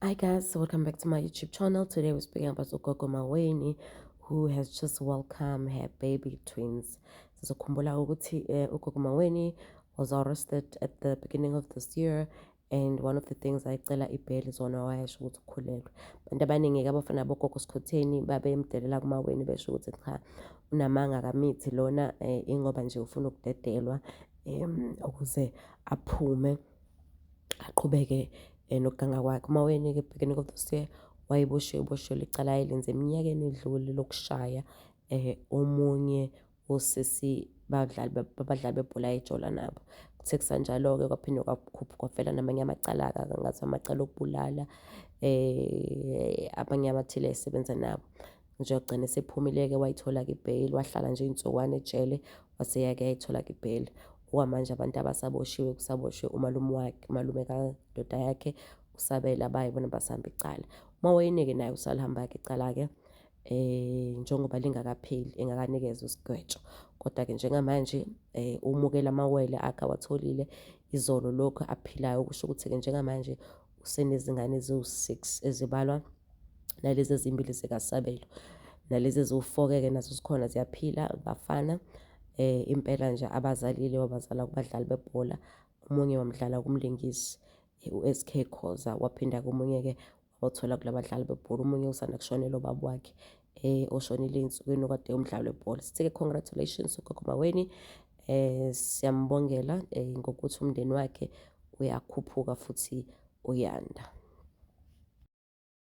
Hi guys, welcome back to my YouTube channel. Today we're speaking about Ugogo Maweni, who has just welcomed her baby twins. Sizokhumbula ukuthi uGogo Maweni was arrested at the beginning of this year, and one of the things ayicela ibheli zona wayesho ukuthi ukhulelwe. Abantu abaningi-ke abafana bogogo Skhotheni babemdelela kuMaweni besho ukuthi cha, unamanga, akamithi lona, ingoba nje ufuna ukudedelwa ukuze aphume aqhubeke nokuganga kwakhe. UMaweni-ke, beginning of this year, wayeboshiwe, eboshelwe icala ayelenze eminyakeni edlule lokushaya omunye osisi badlali babadlali bebhola ayejola nabo. Kuthe kusanjalo-ke kwaphinde kwavela namanye amacala-ke, ngathi amacala okubulala abanye abathile esebenza nabo. Nje wagcina esephumile-ke, wayithola-ke ibheyili, wahlala nje iy'nsukwana ejele, wase-ke yayithola-ke ibheyili. Okwamanje abantu abasaboshiwe, kusaboshwe umalume wakhe, umalume kandoda yakhe uSabelo, abaye bona basahamba icala. UMaweni-ke naye usalihamba-ke icala-ke njengoba lingakapheli, engakanikezwa isigwetsho. Kodwa-ke njengamanje umukela amawele akhe awatholile izolo lokhu aphilayo, okusho ukuthi-ke njengamanje usenezingane eziwu-6 ezibalwa nalezi ezimbili zikaSabelo, nalezi eziwu-4-ke nazo zikhona ziyaphila bafana. Impela nje abazalile wabazala kubadlali bebhola, omunye wamdlala kumlingisi u-SK Khoza, waphinda-ke omunye-ke wathola kulabadlali bebhola, omunye usanda kushonelwa ubaba wakhe oshonile ey'nsukwini okade umdlali webhola. Sithi-ke congratulations uGogo Maweni, siyambongela ngokuthi umndeni wakhe uyakhuphuka futhi uyanda.